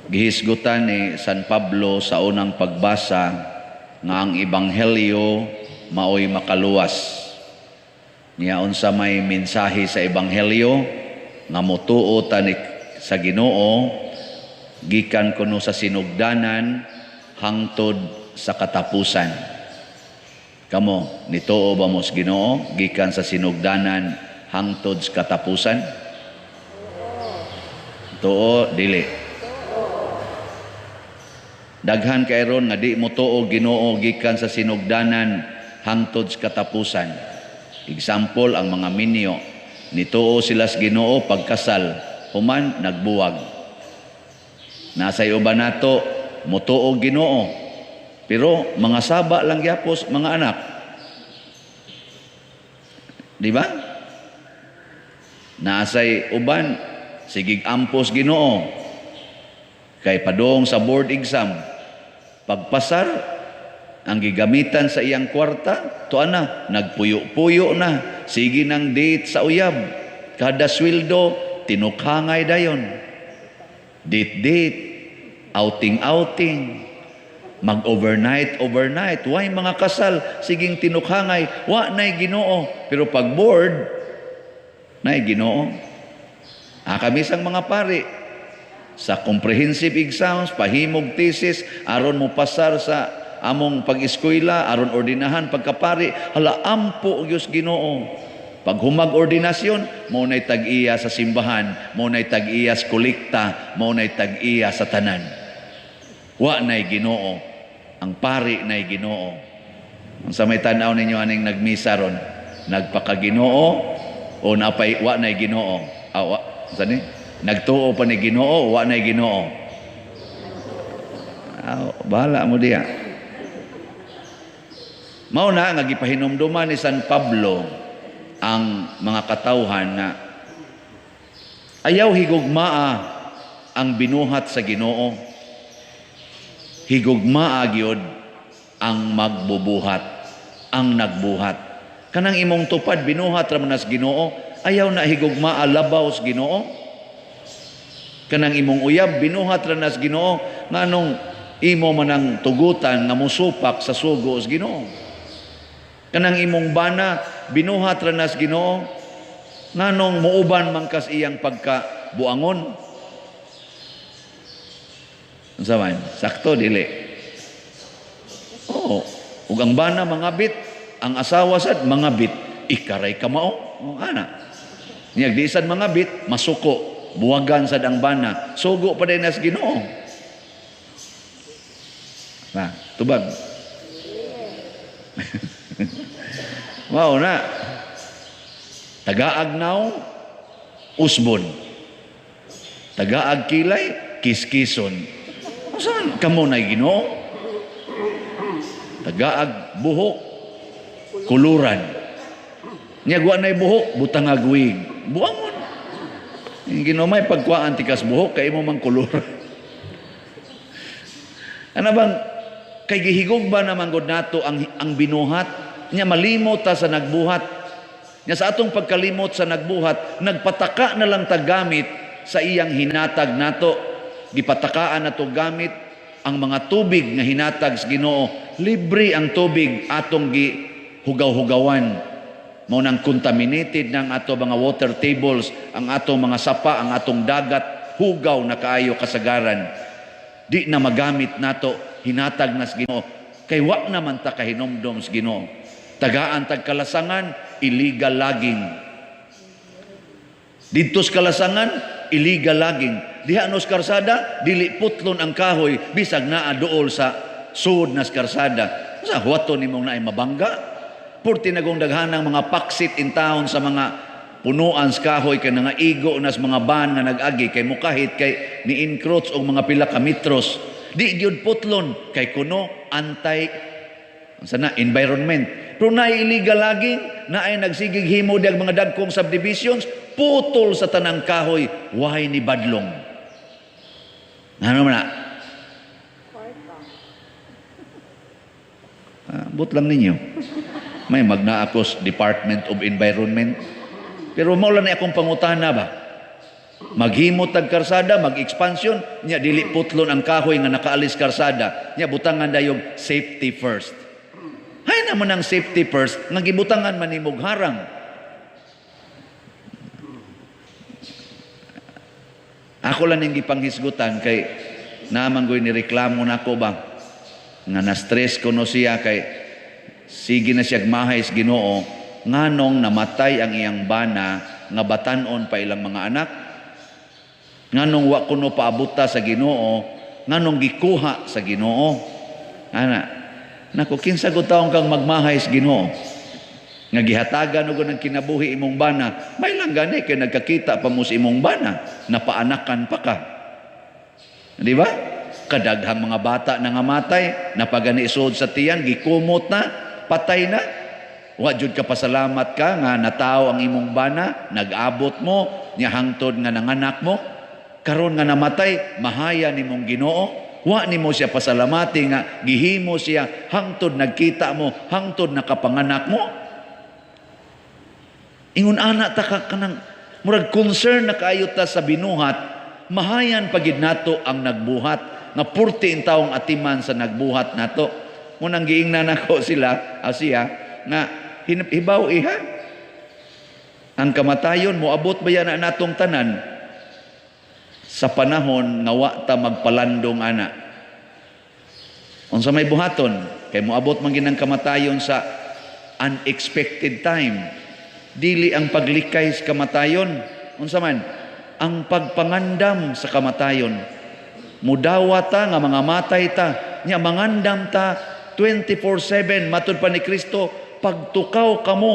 Gihisgutan ni San Pablo sa unang pagbasa nga ang ebanghelyo maoy makaluwas. Niya unsa may mensahe sa ebanghelyo? Nga motuo ta ni sa Ginoo gikan kuno sa sinugdanan hangtod sa katapusan. Kamo, nituo ba mo sa Ginoo gikan sa sinugdanan hangtod sa katapusan? Tuo, dili? Daghan kay ron nga di mo tuo Ginoo gikan sa sinugdanan hangtod sa katapusan. Example, ang mga minyo. Nituo sila sa Ginoo pagkasal, human nagbuwag. Nasa uban nato motuo Ginoo, pero mga saba lang gyapos mga anak. Di ba? Nasay uban sigig ampos Ginoo kay padung sa board exam, pagpasar, ang gigamitan sa iyang kwarta tuwa na, nagpuyo-puyo na, sige nang date sa uyab, kada sweldo tinukhangay dayon, date date, outing outing, mag overnight overnight. Why mga kasal, siging tinukhangay, wa nay Ginoo, pero pag board, nay Ginoo. Ah, kami sang mga pari sa comprehensive exams, pahimog thesis aron mo pasar sa among pag-eskwela, aron ordinahan pagkapari, hala, ampo gyud Ginoo. Pag humag ordinasyon, mao nay tag-iya sa simbahan, mao nay tag-iya sa kolekta, mao nay tag-iya sa tanan. Wa nay Ginoo, ang pari nay Ginoo. Unsa may tan-aw ninyo aning nagmisa ron? Nagpakaginoo o napay wa nay Ginoo? Ah, wa, unsa ni? Nagtuo pa ni Ginoo, wa nay Ginoo? Ah, bahala mo diya. Mao na nga gipahinumduman ni San Pablo ang mga katawhan na ayaw higugmaa ang binuhat sa Ginoo. Higugmaa gyud ang magbubuhat, ang nagbuhat. Kanang imong tupad, binuhat ra man sa Ginoo, ayaw na higugmaa labaw sa Ginoo. Kanang imong uyab, binuhat ra na sa Ginoo, nganong imo manang tugutan nga musupak sa sugo sa Ginoo? Kanang imong bana, binuhat ra na sa Ginoo, nganong muuban man kas iyang pagka buangon? Unsa man? Sakto dili? Oo. Ug ang bana mangabit, ang asawa sad mangabit, ikaray kamao. Oh, ana. Nya di sad mangabit, masuko, buwagan sad ang bana. Sugo pa din nas Ginoo. Na, tubag. Mao na. Tagaag naong, usbon. Tagaag kilay, kiskison. Unsa man kamo na Ginoo? Tagaag buhok, kuluran. Nya wa nay buhok, butangag wig. Buangon. Yung Ginoo may pagkuhaan tikas buhok kay imo mang kuluran. Ano bang kay gihigog ba naman gud nato ang binuhat? Nya malimot ta sa nagbuhat. Nya sa atong pagkalimot sa nagbuhat, nagpataka na lang ta gamit sa iyang hinatag nato. Gipatakaan nato gamit ang mga tubig nga hinatag sa Ginoo. Libre ang tubig, atong gi hugaw-hugawan. Mao nang contaminated ng ato mga water tables, ang atong mga sapa, ang atong dagat, hugaw na kaayo kasagaran. Di na magamit nato, hinatag na sa Ginoo. Kay wa naman ta kahinomdom sa Ginoo. Tagaan tag kalasangan, illegal logging. Didto sa kalasangan, illegal logging. Diha no sa karsada, dili putlon ang kahoy bisag naa duol sa sud na sa karsada. Sa huwato nimong naay mabangga? Purti nagong daghanang mga paksit in town sa mga punuan sa kahoy kay nangaigo na sa mga van nga nag-agi kay mukahit kay ni-encroach og mga pila ka metros. Di gyud putlon kay kuno anti sana environment. Pero naay illegal logging, naay nagsigig himo diag mga dagkong subdivisions, putol sa tanang kahoy, way ni badlong. Ano man na? Kwarta. Ah, but lang ninyo. May magna ako sa Department of Environment. Pero mao lang ni akong pangutana ba? Maghimo tag karsada, mag-expansion, nya dili putlon ang kahoy nga nakaalis karsada, nya butangan dayong safety first. Hay naman ang safety first nga gibutangan man nimog harang. Ako lang ning gipanghisgutan kay naman goy nireklamo nako ba nga na-stress ko no siya kay sige na siya mahay sa Ginoo nganong namatay ang iyang bana nga batan-on pa ilang mga anak, nganong wa kuno paabuta sa Ginoo, nganong gikuha sa Ginoo. Ana, nako, kinsa gud taong kang magmahay sa Ginoo nga gihatagan og ng kinabuhi imong bana, may lang gani kay nagkakita pa mo sa imong bana, napaanakan pa ka. Di ba? Kadaghang mga bata na nga matay, napagani suod sa tiyan, gikumot na, patay na. Wa jud ka pasalamat ka nga natawo ang imong bana, nag-abot mo, nya hangtod nga nanganak mo. Karon nga namatay, mahaya nimong Ginoo. Wa nimo siya pasalamati nga gihimo siya hangtod nagkita mo, hangtod nakapanganak mo. Ingon ana ta ka kanang murag concern na kaayo ta sa binuhat, mahayan pagid nato ang nagbuhat nga purti in taong atiman sa nagbuhat nato. Munang giingnan nako sila, siya nga hibaw iha. Ang kamatayon moabot ba yan na natong tanan sa panahon nga wa ta magpalandong ana. Unsa may buhaton kay moabot man ginang kamatayon sa unexpected time. Dili ang paglikay sa kamatayon, unsa man ang pagpangandam sa kamatayon. Mudawa ta nga mga matay ta, nya mangandam ta 24/7 matud pa ni Kristo, pagtukaw kamo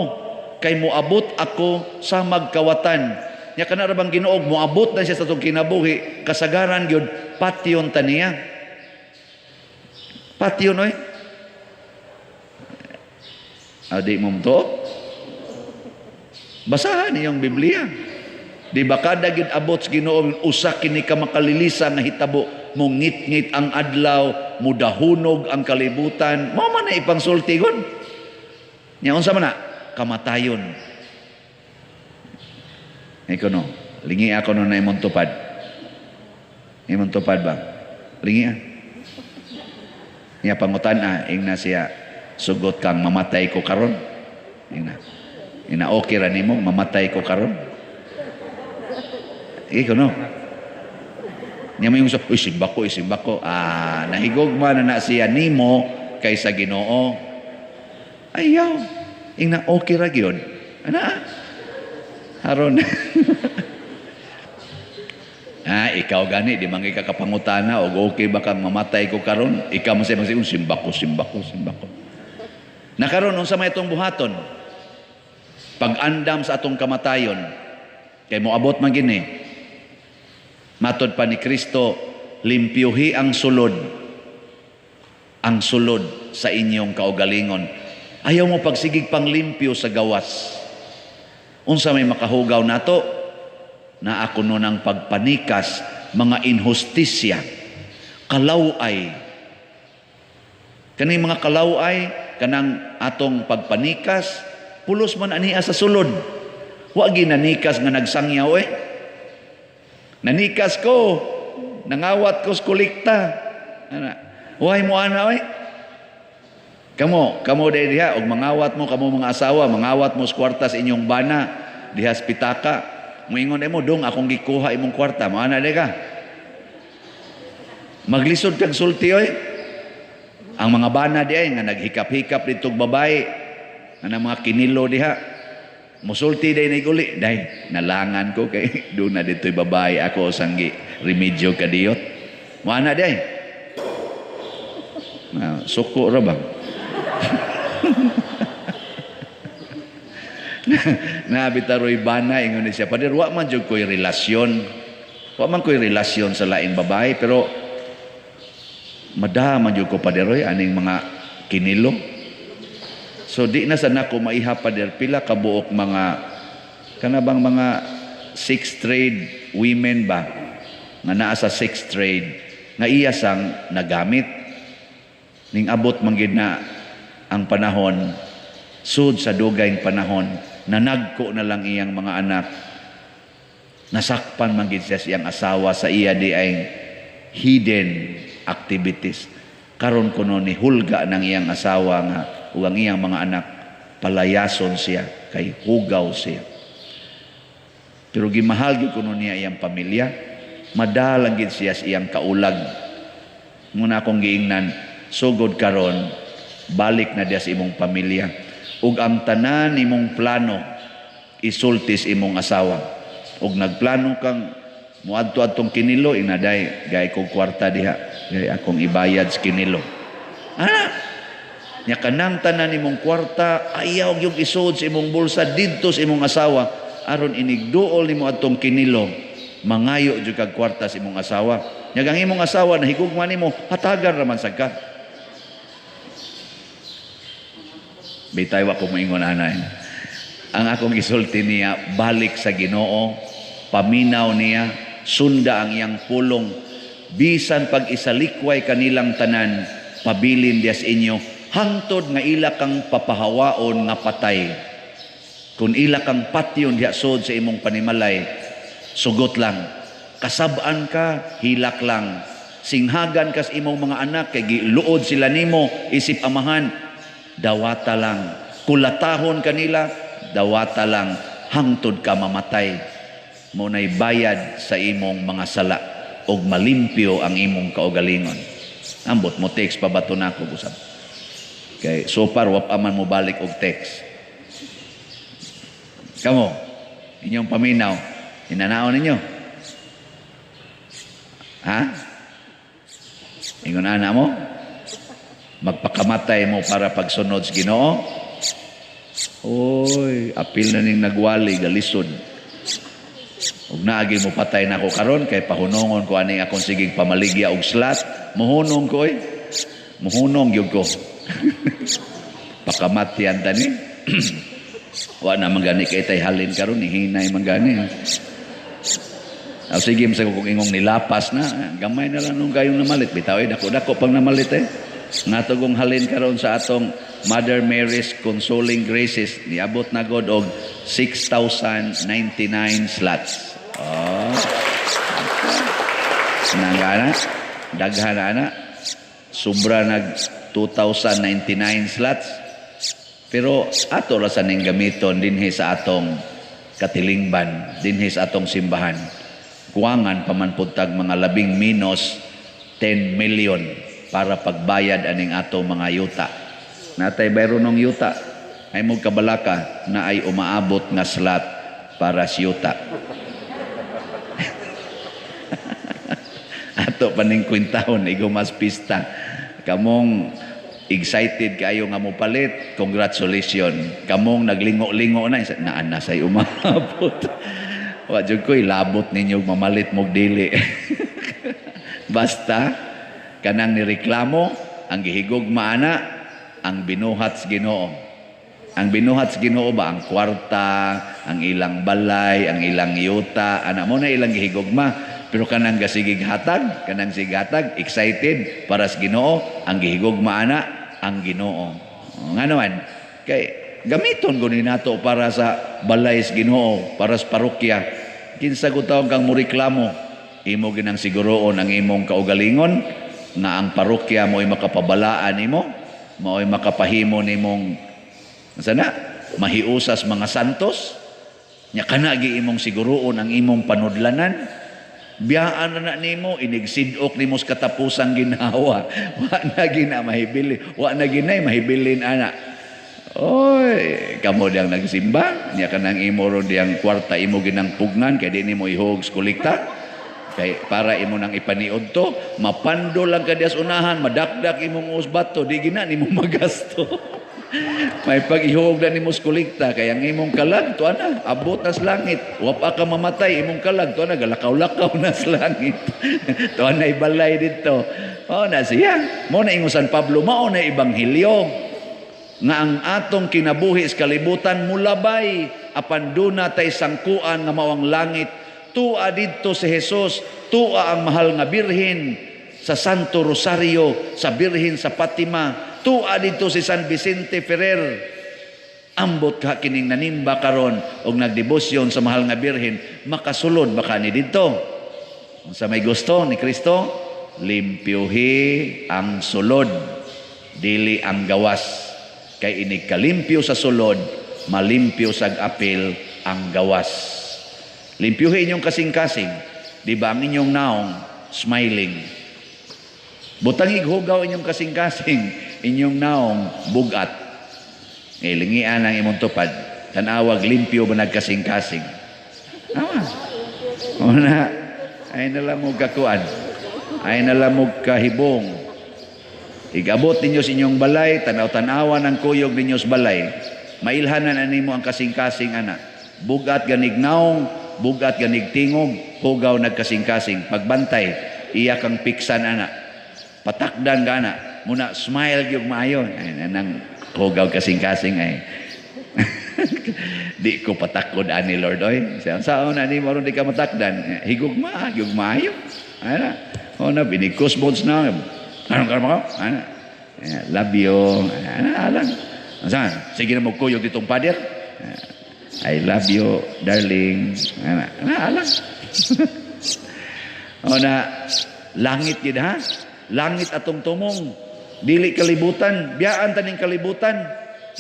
kay moabot ako sa magkawatan. Nya kana ra bang Ginoo moabot na siya sa atong kinabuhi, kasagaran gyud patyon ta niya. Patyon oy. Adi mo to? Basahan niyong Biblia. Di ba kada gyud abot sa Ginoo usa kini ka makalilisa nga hitabo, mongitngit ang adlaw, mudahunog ang kalibutan. Mao man na ipangsulti gon. Nya unsa man na? Kamatayon. Ikaw no, lingi ako no na imong tupad. Imong tupad ba? Lingi ah. Nya pangutan ah, ingna siya, sugot kang mamatay ko karon. Ingna. Ingna okay ra nimo mamatay ko karon. Ikaw no. Nya may usa, uy simba ko, simba ko. Ah, nahigugma na na siya nimo kaysa Ginoo. Ayaw. Ingna okay ra gyud. Ana. Haron. Ah, ikaw gani di man ka kapangutana og okay ba kang mamatay ko karon? Ikaw man say simba ko, simba ko, simba ko. Nakaron unsa may itong buhaton? Pag-andam sa atong kamatayon kay moabot man gini. Matod pa ni Kristo, limpyuhi ang sulod. Ang sulod sa inyong kaugalingon. Ayaw mo pagsigig panglimpyo sa gawas. Unsa may makahugaw nato? Na ako nun ang pagpanikas, mga inhustisya, kalaway. Kani mga kalaway, kanang atong pagpanikas, pulos man ania sa sulod. Wa ginanikas nga nagsangyaw eh. Nanikas ko, nangawat ko sa kolekta. Ana, way mo ana oy. Kamo, kamo day diha og mangawat mo kamo mga asawa, mangawat mo sa kwarta sa inyong bana diha sa pitaka. Moingon mo dong akong gikuha imong kwarta, mo ana day ka. Maglisod kag sulti oy. Ang mga bana di ay nga naghikap-hikap ditog babae, nga mga kinilo diha. Musulti day na iguli, day nalangan ko kay doon na dito'y babae ako sanggi remedyo kadiyot. Mo ana day. Na, suko ra ba? Nabitaroy bana ingon siya, pader wa man jud koy relasyon. Wa man koy relasyon sa laing babae pero madaman jud ko paderoy aning mga kinilo. So di na sa nako maiha pader pila ka buok mga kanabang mga sex trade women ba nga naa sa sex trade nga iya sang nagamit ning abot man gid na ang panahon sud sa dugayng panahon nanagko na lang iyang mga anak Nasakpan man gid siya sa iyang asawa sa iya di ay hidden activities. Karon kuno ni hulga ng iyang asawa nga ug ang iyang mga anak palayason siya kay hugaw siya. Pero gimahal gyud kuno niya iyang pamilya. Madalang gid siya sa iyang kaulag. Muna akong giingnan, sugod karon balik na diya sa imong pamilya. Ug ang tanan imong plano isultis imong asawa. Ug nagplano kang muadto adtong Kinilo, inaday gay kog kwarta diha, gay akong ibayad sa Kinilo. Ana, nya kanang tanan imong kwarta ayaw yung isod sa imong bulsa didto sa imong asawa aron inigduol nimo adtong Kinilo, mangayo jud kag kwarta sa imong asawa. Nya ang imong asawa nahigugma nimo, hatagan ra man sad ka. Bitay wa ko moingon ana. Ang akong gisulti niya, balik sa Ginoo, paminaw niya, sunda ang iyang pulong, bisan pag isalikway kanilang tanan, pabilin diya sa inyo, hangtod nga ila kang papahawaon nga patay. Kung ila kang patyon diha sod sa imong panimalay, sugot lang. Kasab-an ka, hilak lang. Singhagan kas imong mga anak, kay giluod sila nimo, isip amahan, dawata lang. Kulatahon kanila, dawata lang, hangtod ka mamatay. Mo nay bayad sa imong mga sala og malimpyo ang imong kaugalingon. Ambot mo text pa ba to nako usab? Kay so far wa pa man mo balik og text. Kamo, inyong paminaw, inanaon ninyo? Ha? Ingon ana mo? Magpakamatay mo para pagsunod sa Ginoo? Oy, apil na ning nagwali galisod. Ug naagi mo patay nako karon kay pahunongon ko aning akong sigig pamaligya og slot, muhunong ko oy. Muhunong gyud ko. Pakamatyan tani. Wa na man gani kay tay halin karon ni hinay man gani. Aw sige sa kung ingong nilapas na, gamay na lang nung kayong namalit bitaw ay dako-dako pang namalit eh. Nga kong halin karon sa atong Mother Mary's Consoling Graces, niabot na god og 6,099 slots. Oh. Nangana, daghan na ana. Sobra nag 2,099 slots. Pero ato ra sa ning gamiton dinhi sa atong katilingban, dinhi sa atong simbahan. Kuwangan pa man pud tag mga labing minus 10 million para pagbayad aning ato mga yuta. Natay bayro nung yuta, ay mo kabalaka na ay umaabot nga slot para sa yuta. Ato paning kwintahon, igumas pista. Kamong excited kayo nga mopalit, congratulations. Kamong naglingo-lingo na, naan na say umaabot. Wa jud ko'y labot ninyo mamalit mog dili. Basta kanang nireklamo, ang gihigugma ana, ang binuhat sa Ginoo. Ang binuhat sa Ginoo ba ang kwarta, ang ilang balay, ang ilang yuta, ana mo na ilang gihigugma. Pero kanang gasigig hatag, kanang sigatag, excited para sa Ginoo, ang gihigugma ana, ang Ginoo. Nga naman, kay gamiton ko ni nato para sa balay sa Ginoo, para sa parokya. Kinsa ko taong kang moreklamo, imo ginang siguroon ang imong kaugalingon nga ang parokya mo'y makapabalaan nimo, mao'y makapahimo nimong sana mahiusas mga santos. Nya kana gi imong siguroon ang imong panudlanan. Biyaan na nimo, inigsidok nimo sa katapusang ginhawa. Wa na gina mahibili, wa na ginay mahibilin ana. Oy, kamo diyang nagsimba, nya kanang imo ron diyang kwarta imo ginang pugnan kay di nimo ihog sa kolekta. Kay para imo nang ipaniod to, mapando lang ka diya sa unahan, madakdak imong usbat to, di gina nimo magasto. May pag-ihog na nimo sa kolekta, kay ang imong kalag, tuwa na, abot na sa langit. Wa pa ka mamatay, imong kalag, tuwa na, galakaw-lakaw na sa langit. Tuwa na ibalay dito. Mao na siya. Mao na ingon San Pablo, mao na ebanghelyo. Nga ang atong kinabuhi sa kalibutan mulabay, apan duna tay sangkuan nga mao ang langit. Tua didto si Jesus, tua ang mahal nga birhen sa Santo Rosario, sa Birhen sa Fatima, tua didto si San Vicente Ferrer. Ambot ka kining nanimba karon og nagdebosyon sa mahal nga Birhen, makasulod baka ni didto. Unsa may gusto ni Kristo? Limpyuhi ang sulod, dili ang gawas. Kay inig kalimpyo sa sulod, malimpyo sag apil ang gawas. Limpyuhi inyong kasing-kasing, di ba ang inyong naong smiling. Butangig hugaw inyong kasing-kasing, inyong naong bugat. Ilingian ang imong tupad, tanawag limpyo ba nagkasing-kasing. Ah. Una, ay na lang mo kakuan. Ay na lang mo kahibong. Igabot ninyo sa inyong balay, tanaw-tanawan ang kuyog ninyo sa balay. Mailhanan ani mo ang kasing-kasing ana. Bugat ganig naong, bugat ganig tingog, hugaw nagkasing-kasing. Pagbantay, iya kang piksan ana. Patakdan ka ana. Muna smile gyud maayo. Ay nang hugaw kasing-kasing ay. Di ko patakod ani Lord oy. Saon ani mo di ka matakdan? Higugma, gyud maayo. Ana. O na binigkos bones na. Anong karma ka? Ana. Love you. Ana alang. Saan? Sige na magkuyog ditong pader. I love you, darling. Ana, ana alang. O na langit gid ha. Langit atong tumong. Dili kalibutan, biyaan taning kalibutan.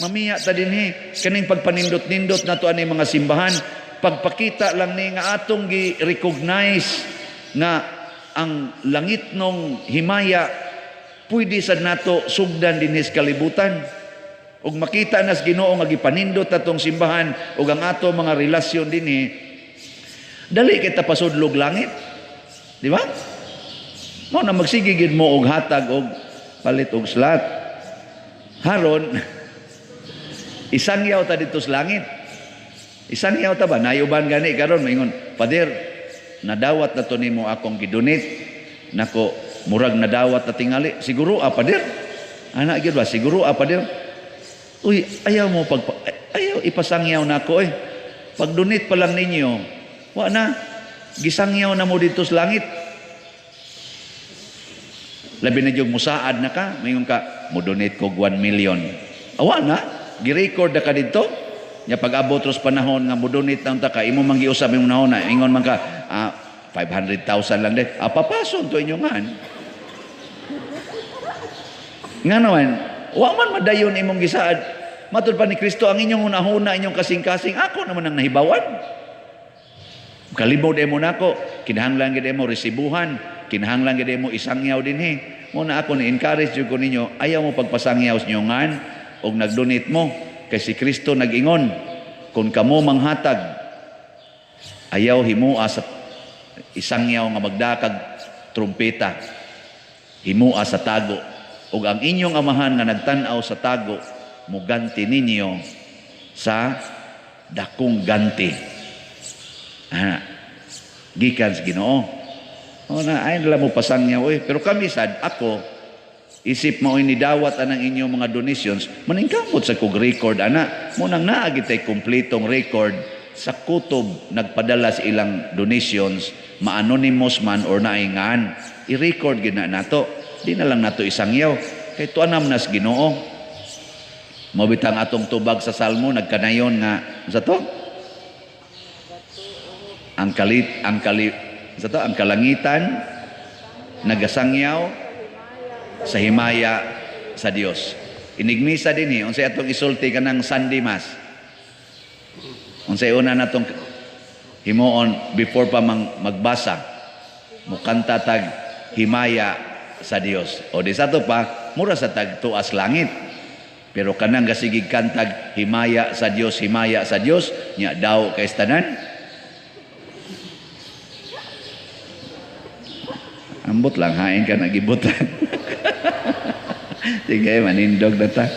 Mamiya ta dinhi kaning pagpanindot-nindot nato ani mga simbahan, pagpakita lang ni nga atong gi-recognize nga ang langit nong himaya pwede sad nato sugdan dinhi sa kalibutan. Ug makita nas Ginoo nga gipanindot atong simbahan ug ang ato mga relasyon dinhi, dali kita pasudlog langit. Di ba? Mao na magsige gid mo og hatag og palit og slot. Haron isangyaw ta dito sa langit. Isangyaw ta ba? Nayuban gani karon maingon, "Pader, nadawat na to nimo akong gidonate. Nako, murag nadawat na tingali. Siguro ah, pader." Ana gyud ba? Siguro ah, pader. Uy, ayaw mo pag ayaw ipasangyaw nako eh. Pag-donate pa lang ninyo, wa na gisangyaw na mo dito sa langit. Labi na yung musaad na ka, maingon ka, mo donate ko 1 million. Awa na, gi-record na ka dito. Nya pag-abot ros panahon nga mo donate na unta ka, imo man giusab imong nahona, ingon man ka, 500,000 lang din. Ah, papason to inyo ngan. Nga naman, wa man madayon imong gisaad. Matud pa ni Kristo, ang inyong hunahuna, inyong kasing-kasing, ako naman ang nahibawan. Kalimod mo nako, kinahanglan gid mo resibuhan, kinahanglan gid mo isangyaw dinhi. Mo na ako ni encourage jud ko ninyo, ayaw mo pagpasangyaw sa inyong ngan og nagdonate mo kay si Kristo nag-ingon, kung kamo manghatag, ayaw himua sa isangyaw nga magdakag trumpeta, himua sa tago, ug ang inyong amahan nga nagtan-aw sa tago muganti ninyo sa dakong ganti. Ah, gikan sa Ginoo. O na ay nila mo pasangyaw oy. Pero kami sad ako isip mo ni dawat anang inyong mga donations, maningkamot sa kog record ana. Mo nang naa gitay kumpletong record sa kutob nagpadala sa ilang donations, ma-anonymous man or naingan, i-record gid na nato. Di na lang nato isangyaw kay tuanam nas Ginoo. Mao bitang atong tubag sa Salmo nagkanayon nga sa to ang kalit ang kali sa to ang kalangitan nagasangyaw sa himaya sa Dios. Inigmisa dinhi, unsay atong isulti kanang Sunday Mass? Unsay una natong himuon before pa mang magbasa? Mukanta tag himaya sa Dios. O di sa to pa mura sa tag tuas langit. Pero kanang gasigig kantag himaya sa Dios, himaya sa Dios, nya daw kay tanan. Ambot lang, hain ka nagibutan. Sige, manindog na ta.